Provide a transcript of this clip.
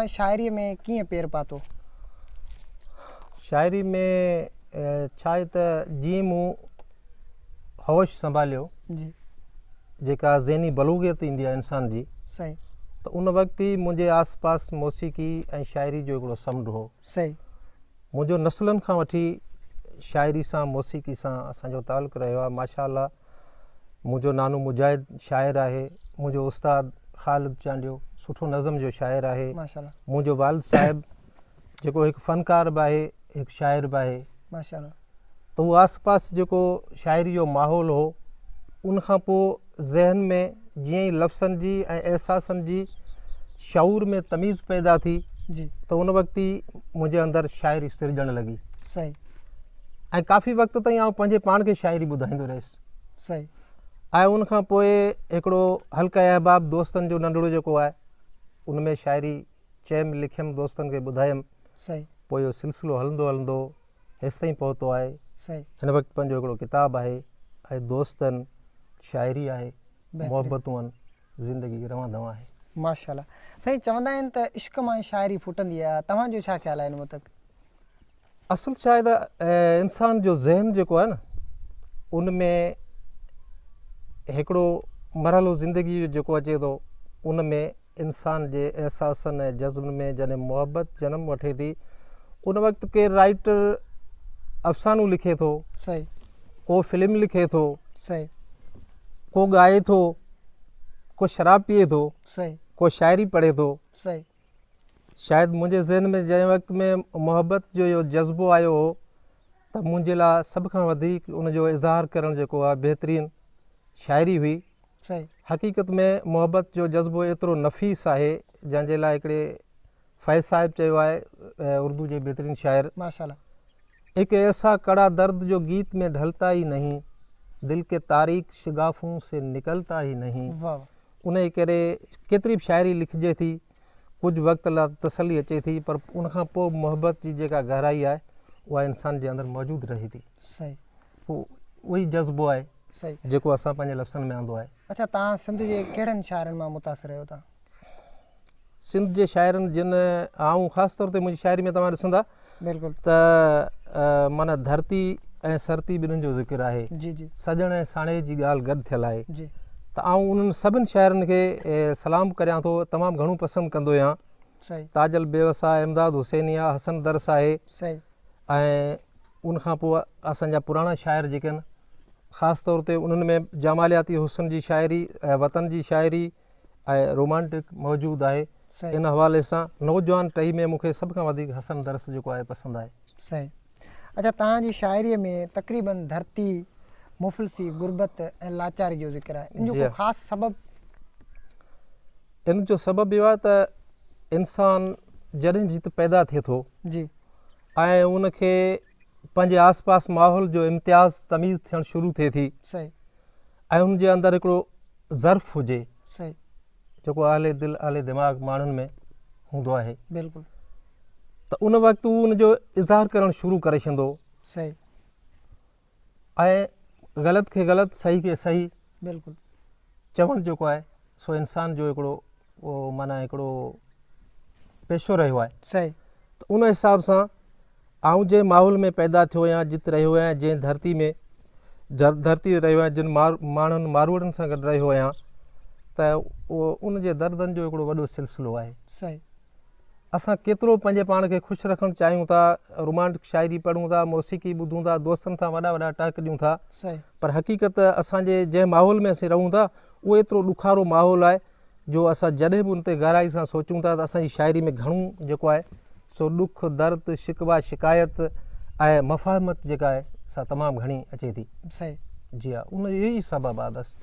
توهان شاعريء ۾ ڪيئن پير پاتو؟ شاعري ۾ ڇا آهي ته جيئن مون هوش سنڀاليو جي جيڪا ذهني بلوغيت ايندي آهي انسان جي صحيح ته ان وقت ئي منهنجي آس پاس موسيقي ۽ شاعري جو هڪڙو سمنڊ هو. صحيح. منهنجو نسلن کان وٺي شاعري سان موسيقي سان اسان جو تعلق رهيو آهي ماشاء الله منهنجو نانو مجاهد شاعر آهي منهنجو استاد خالد چانڊيو سٺو نظم جو شاعر آهي ماشاء الله منهنجو والد صاحب جيڪو هڪ فنڪار به آهي هڪ شاعر به آهي ماشاء الله ته اهو آس پاس جيڪو شاعري جو ماحول هو ان کان پوء ذهن ۾ جيئن ئي لفظن جي ۽ احساسن جي شعور ۾ تميز پيدا ٿي جي ته ان وقت ئي منهنجي اندر شاعري سرجڻ لڳي صحيح ۽ ڪافي وقت تائين آئون پنهنجي پاڻ کي شاعري ٻڌائيندو رهيس صحيح ۽ ان کان پوء هڪڙو حلقه احباب دوستن جو ننڍڙو جيڪو آهي ان ۾ شاعري چيم لکيم دوستن کي ٻڌايم صحيح پوء اهو سلسلو هلندو هلندو هيستائين پهتو آهي صحيح هن وقت پنهنجو هڪڙو ڪتاب آهي ۽ دوستن شاعري آهي محبتون آهن زندگي روان دوان آهي. ماشاءالله سائين چوندا آهن ته عشق مان شاعري ڦٽندي آهي توهان جو ڇا خيال آهي ان متعلق؟ اصل ڇا آهي ته انسان جو ذهن جيڪو آهي نه ان ۾ هڪڙو مرحلو زندگي جو جيڪو اچي ٿو ان ۾ انسان جي احساسن ۽ جذبن ۾ جڏهن محبت جنم وٺي ٿي ان وقت ڪير رائيٽر افسانو لکي ٿو صحيح ڪو فلم لکي ٿو صحيح ڪو ڳائي ٿو ڪو شراب پيئي ٿو صحيح ڪو شاعري پڙهي ٿو صحيح شايد منهنجي ذهن ۾ جنهن وقت ۾ محبت جو اهو جذبو آيو هو ته منهنجي لاء سڀ کان وڌيڪ ان جو اظهار ڪرڻ جيڪو آهي بهترين شاعري هئي. صحيح. حقيقت ۾ محبت جو جذبو ايترو نفيس آهي جنهن جي لاء هڪڙي فيض صاحب چيو آهي اردو جي بهترين شاعر. ماشاءالله. ايڪ ايسا ڪڙا درد جو گيت ۾ ڍلتا ئي نهين دل ڪي تاريڪ شگافون سي نڪلتا ئي نهين. واھ واھ. انهيء ڪري ڪيتري به شاعري لکجي ٿي ڪجهه وقت لاء تسلي اچي ٿي پر ان کان پوء به محبت جي جيڪا گهرائي آهي اها انسان جي اندر موجود رهي ٿي. صحيح. پوء اهو ئي جذبو آهي صحيح. جيڪو اسان پنهنجي لفظن ۾ آندو آهي. اڇا توهان سنڌ جي ڪهڙن شاعرن مان متاثر آهيو توهان؟ سنڌ جي شاعرن جن آئون خاص طور تي منهنجي شاعري ۾ توهان ڏسندا بلڪل ته معنيٰ ڌرتي ۽ سرتي ٻنهين جو ذڪر آهي جي جي سڄڻ ۽ ساڻيهه جي ڳالهه گڏ ٿيل آهي جي ته آئون انهن سڀن شاعرن کي سلام ڪريان ٿو تمام گهڻو پسند ڪندو آهيان صحيح تاجل بيوس آهي امداد حسيني آهي حسن درس آهي صحيح ۽ ان کان پوء اسان جا پراڻا شاعر جيڪي آهن خاص طور تي انهن ۾ جمالياتي حسن جي شاعري ۽ وطن جي شاعري ۽ رومانٽڪ موجود آهي ان حوالي سان نوجوان ٽهي ۾ مون کي سڀ کان وڌيڪ حسن درس جيڪو آهي پسند آهي. صحيح اڇا توهان جي شاعري ۾ تقريبن ڌرتي، مفلسي، غربت ۽ لاچاري جو ذڪر آهي ان جو ڪو خاص سبب؟ ان جو سبب اهو آهي ته انسان جڏهن جت پيدا ٿئي ٿو جي ۽ ان کي پنهنجي آس پاس ماحول جو امتياز تميز ٿيڻ شروع ٿئي ٿي صحيح ۽ ان جي اندر هڪڙو ظرف هجي صحيح جيڪو اهل دل اهل دماغ ماڻهن ۾ هوندو آهي بلڪل ته ان وقت هو ان جو اظهار ڪرڻ شروع ڪري ڇڏندو صحيح ۽ غلط کي غلط صحيح کي صحيح بلڪل چوڻ جيڪو آهي سو انسان جو هڪڙو معنيٰ هڪڙو پيشو رهيو آهي صحيح ته ان حساب سان آئون جنهن ماحول ۾ پيدا ٿيو آهيان جت رهيو آهيان جنهن ڌرتي ۾ ڌرتي تي رهيو آهيان جن ماڻهن ماروئڙن سان گڏ رهيو آهيان ته ان جي دردن جو هڪڙو وڏو سلسلو آهي. صحيح. اسان ڪيترو پنهنجي پاڻ کي خوش رکڻ چاهيون ٿا رومانٽڪ شاعري پڙهون ٿا موسيقي ٻڌون ٿا دوستن سان وڏا وڏا ٽهڪ ڏيون ٿا صحيح. پر حقيقت اسان جي جنهن ماحول ۾ اسين رهون ٿا اهو ايترو ڏکارو ماحول آهي جو اسان جڏهن به ان تي گهرائي سان سوچون ٿا ته اسان جي شاعري ۾ گهڻو جيڪو آهي سو ڏک، درد، شڪوه، شڪايت ۽ مفاهمت جيڪا آهي سا تمام گهڻي اچي ٿي. صحيح. جي ها ان جو اهو ئي سبب آهي بس.